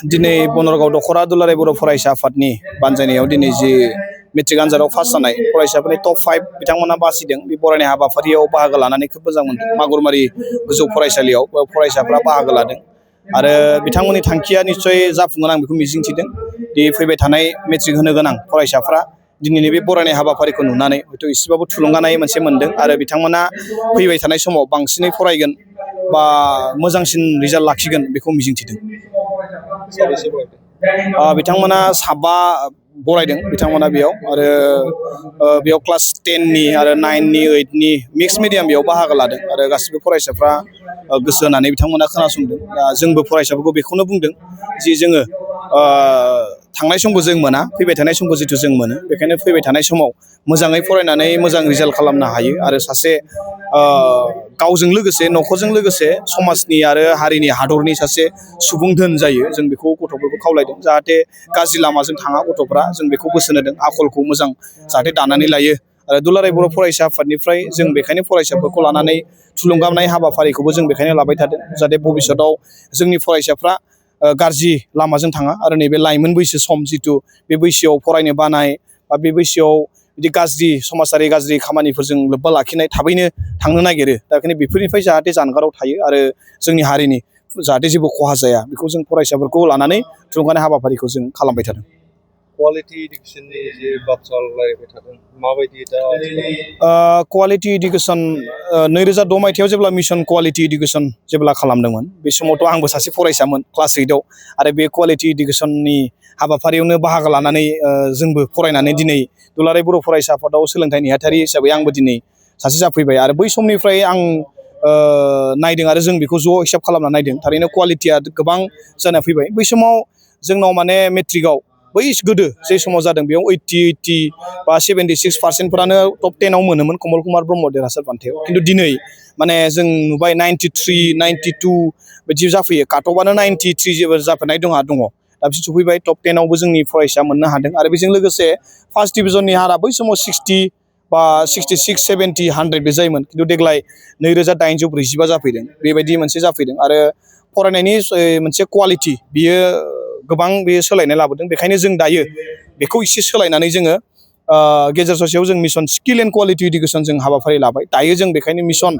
दिनै बनरगाव दखरा दुलाराय बर' फरायसा आफादनि बानजायनायाव दिनै जि मेट्रिक आनजादाव पास जानाय फरायसाफोरनि टप 5 बिथांमोना बासिदों। बे बरायनाय हाबाफारियाव बाहागो लानानै खोब मोजां मोनदों। मागुरमारि गोजौ फरायसालियाव फरायसाफ्रा बाहागो लादों आरो बिथांमोननि थांखिया निस्सय जाफुंगोन आं बेखौ मिजिंथिदों। दि फैबाय थानाय मेट्रिक होनो गोनां फरायसाफ्रा दिनैनि बे बरायनाय हाबाफारिखौ नुनानै हयथ' एसेबाबो थुलुंगानाय मोनसे मोनदों आरो बिथांमोना फैबाय थानाय समाव बांसिनै फरायगोन बा मोजांसिन रिजाल्ट लाखिगोन बेखौ मिजिंथिदों। बिथांमोना 7 बरायदों बिथांमोना बेयाव आरो बेयाव क्लास 10नि आरो 9नि 8नि मिक्स मिडियाम बेयाव बाहागो लादों आरो गासिबो फरायसाफ्रा गोसो होनानै बिथांमोना खोनासंदों। दा जोंबो फरायसाफोरखौ बेखौनो बुंदों जि जोङो थांनाय समखौ जों मोना, फैबाय थानाय समखौ जिथु जों मोनो, बेखायनो फैबाय थानाय समाव मोजाङै फरायनानै मोजां रिजाल्ट खालामनो हायो आरो सासे गावजों लोगोसे न'खरजों लोगोसे समाजनि आरो हारिनि हादरनि सासे सुबुं धोन जायो। जों बेखौ गथ'फोरखौ खावलायदों जाहाथे गाज्रि लामाजों थाङा गथ'फ्रा, जों बेखौ बोसोन होदों आखलखौ मोजां जाहाथे दानानै लायो। आरो दुलाराय बर' फरायसा आफादनिफ्राय जों बेखायनो फरायसाफोरखौ लानानै थुलुंगानाय हाबाफारिखौबो जों बेखायनो लाबाय थादों जाहाथे भबिष्यतआव जोंनि फरायसाफ्रा गाज्रि लामाजों थाङा आरो नैबे लाइमोन बैसो सम जिथु बे बैसोआव फरायनो बानाय बा बे बैसोआव बिदि गाज्रि समाजारि गाज्रि खामानिफोरजों लोब्बा लाखिनाय थाबैनो थांनो नागिरो। दा बेखायनो बेफोरनिफ्राय जाहाथे जानगाराव थायो आरो जोंनि हारिनि जाहाथे जेबो खहा जाया बेखौ जों फरायसाफोरखौ लानानै थुलुंगानाय हाबाफारिखौ जों खालामबाय थादों। क्वालिटी इडुकेसननि जे बाथ्रा रायलायबाय थादों माबायदि दा क्वालिटी इडुकेसन 2006 मायथाइयाव जेब्ला मिशन क्वालिटी इडुकेसन जेब्ला खालामदोंमोन बे समावथ' आंबो सासे फरायसामोन क्लास 8आव आरो बे क्वालिटी इडुकेसननि हाबाफारियावनो बाहागो लानानै जोंबो फरायनानै दिनै दुलाराय बर' फरायसा आफादाव सोलोंथाइ नेहाथारि हिसाबै आंबो दिनै सासे जाफैबाय आरो बै समनिफ्राय आं नायदों आरो जों बेखौ ज' हिसाब खालामना नायदों। थारैनो क्वालिटिया गोबां जाना फैबाय। बै समाव जोंनाव माने मेट्रिकआव बै गोदो जे समाव जादों बेयाव 80 बा 76% टप 10आव मोनोमोन कमल कुमार ब्रह्म देरहासार बान्थायाव। खिन्थु दिनै माने जों नुबाय 93, 92 बिदि जाफैयो। काटअफआनो 93 जेबो जाफैनाय दङ। दा बिसोर सफैबाय टप 10आवबो जोंनि फरायसा मोननो हादों आरो बेजों लोगोसे फार्स्ट डिभिजननि हारा बै समाव 60 बा 66, 70, 100 बे जायोमोन। खिन्थु देग्लाय 2845 जाफैदों। बेबायदि मोनसे जाफैदों आरो फरायनायनि मोनसे क्वालिटि बियो गोबां बेयो सोलायनाय लाबोदों। बेखायनो जों दायो बेखौ एसे सोलायनानै जोङो गेजेर ससेयाव जों mission skill and quality education जों हाबाफारि लाबाय। दायो जों बेखायनो मिशन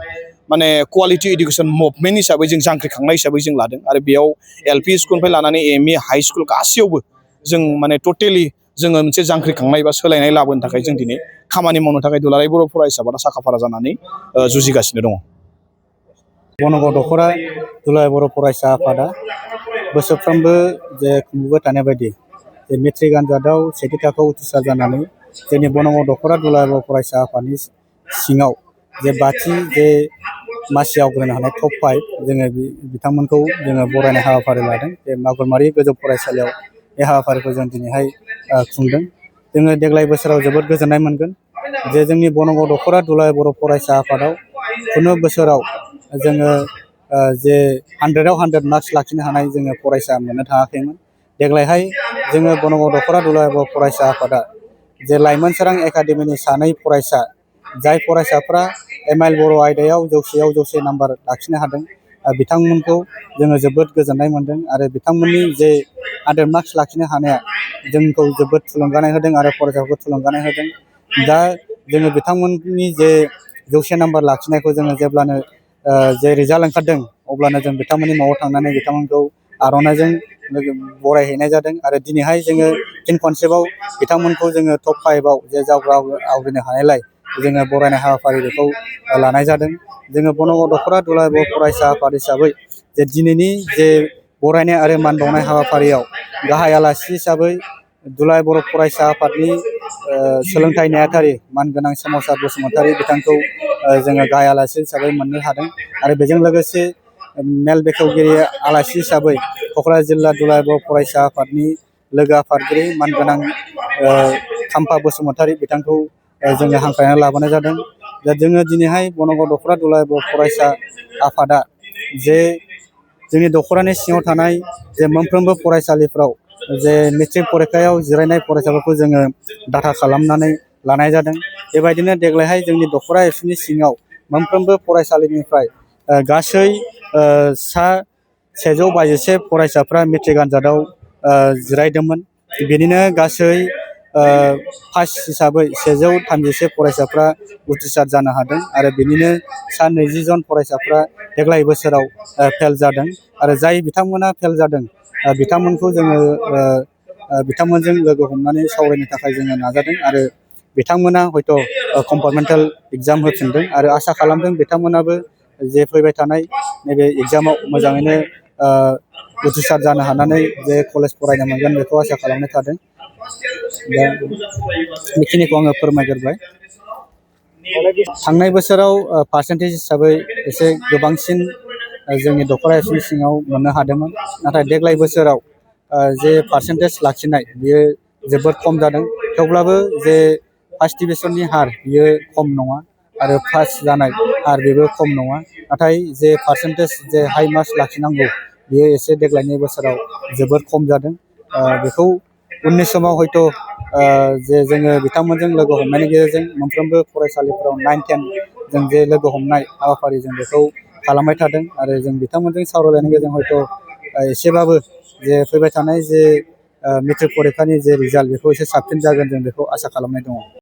माने क्वालिटी इडुकेसन मुभमेन्ट हिसाबै जों जांख्रिखांनाय हिसाबै जों लादों आरो बेयाव एलपि स्कुलनिफ्राय लानानै एमइ हाइ स्कुल गासैयावबो जों माने टटेलि जोङो मोनसे जांख्रिखांनाय बा सोलायनाय लाबोनो थाखाय जों दिनै खामानि मावनो थाखाय दुलाराय बर' फरायसा आफादा साखाफारा जानानै जुजिगासिनो दङ। बनरगाव दखरा दुलाराय बर' फरायसा आफादा बोसोरफ्रोमबो जे खुंबोबाय थानाय बायदि जे मेट्रिक आनजादाव सेथि थाखोआव उथ्रिसार जानानै जोंनि बनरगाव दखरा दुलाराय बर' फरायसा आफादनि सिङाव जे 5थि जे मासि आवग्रिनो हानाय टप 5 जोङो बिथांमोनखौ जोङो बरायनाय हाबाफारि लादों। बे मागुरमारि गोजौ फरायसालियाव बे हाबाफारिखौ जों दिनैहाय खुंदों। जोङो देग्लाय बोसोराव जोबोद गोजोननाय मोनगोन जे जोंनि बनरगाव दखरा दुलाराय बर' फरायसा आफादाव खुनु बोसोराव जोङो जे 100आव 100 मार्क्स लाखिनो हानाय जोङो फरायसा मोननो थाङाखैमोन। देग्लायहाय जोङो बनरगाव दखरा दुलाराय बर' फरायसा आफादा जे लाइमोन सोरां एकाडेमिनि 2 फरायसा जाय फरायसाफ्रा MIL बर' आयदायाव 100आव 100 नाम्बार लाखिनो हादों बिथांमोनखौ जोङो जोबोद गोजोननाय मोनदों आरो बिथांमोननि जे 100 मार्क्स लाखिनो हानाया जोंखौ जोबोद थुलुंगानाय होदों आरो फरायसाफोरखौ थुलुंगानाय होदों। दा जोङो बिथांमोननि जे 100 नाम्बार लाखिनायखौ जोङो जेब्लानो जे रिजाल्ट ओंखारदों अब्लानो जों बिथांमोननि न'आव थांनानै बिथांमोनखौ आर'नाइजों बरायहैनाय जादों आरो दिनैहाय जोङो फिन खनसेबाव बिथांमोनखौ जोङो टप 5आव जे जावगा आवग्रिनो हानायलाय जोङो बरायनाय हाबाफारि बेखौ लानाय जादों। जोङो बनरगाव दखरा दुलाराय बर' फरायसा आफाद हिसाबै जे दिनैनि जे बरायनाय आरो मान बावनाय हाबाफारियाव गाहाय आलासि हिसाबै दुलाराय बर' फरायसा आफादनि सोलोंथाइ नेहाथारि मानगोनां सोमावसार बसुमतारी बिथांखौ जोङो गाहाय आलासि हिसाबै मोननो हादों आरो बेजों लोगोसे मेल बेखेवगिरि आलासि हिसाबै क'क्राझार जिल्ला दुलाराय बर' फरायसा आफादनि लोगो आफादगिरि मानगोनां खाम्फा बसुमतारी बिथांखौ जोङो हांख्रायनानै लाबोनाय जादों। दा जोङो दिनैहाय बनरगाव दखरा दुलाराय बर' फरायसा आफादा जे जोंनि दखरानि सिङाव थानाय जे मोनफ्रोमबो फरायसालिफ्राव जे मेट्रिक फरिखायाव जिरायनाय फरायसाफोरखौ जोङो डाटा खालामनानै लानाय जादों। बेबायदिनो देग्लायहाय जोंनि दखरा एबसुनि सिङाव मोनफ्रोमबो फरायसालिनिफ्राय गासै 127 फरायसाफ्रा मेट्रिक आनजादाव जिरायदोंमोन। बेनिनो गासै पास हिसाबै 131 फरायसाफ्रा उथ्रिसार जानो हादों आरो बेनिनो सा 20 जन फरायसाफ्रा देग्लाय बोसोराव फेल जादों आरो जाय बिथांमोना फेल जादों बिथांमोनखौ जोङो बिथांमोनजों लोगो हमनानै सावरायनो थाखाय जोङो नाजादों आरो बिथांमोना हयथ' कम्पार्टमेन्टेल एग्जाम होफिनदों आरो आसा खालामदों बिथांमोनाबो जे फैबाय थानाय नैबे एग्जामाव मोजाङैनो उथ्रिसार जानो हानानै जे कलेज फरायनो मोनगोन बेखौ आसा खालामनाय थादों। दा बेखिनिखौ आङो फोरमायग्रोबाय। थांनाय बोसोराव पार्सेन्टेज हिसाबै एसे गोबांसिन जोंनि दख'रा एफसि सिङाव मोननो हादोंमोन, नाथाय देग्लाय बोसोराव जे पार्सेन्टेज लाखिनाय बियो जोबोद खम जादों। थेवब्लाबो जे फार्स्ट डिभिजननि हार बियो खम नङा आरो पास जानाय हार बेबो खम नङा, नाथाय जे पार्सेन्टेज जे हाइ मार्क्स लाखिनांगौ बियो एसे देग्लायनि बोसोराव जोबोद खम जादों। बेखौ उननि समाव हयथ' जे जोङो बिथांमोनजों लोगो हमनायनि गेजेरजों मोनफ्रोमबो फरायसालिफोराव 9-10 जों जे लोगो हमनाय हाबाफारि जों बेखौ खालामबाय थादों आरो जों बिथांमोनजों सावरायलायनायनि गेजेरजों हयथ' एसेबाबो जे फैबाय थानाय जे मेट्रिक परिखानि जे रिजाल्ट बेखौ एसे साबसिन जागोन जों बेखौ आसा खालामनाय दङ।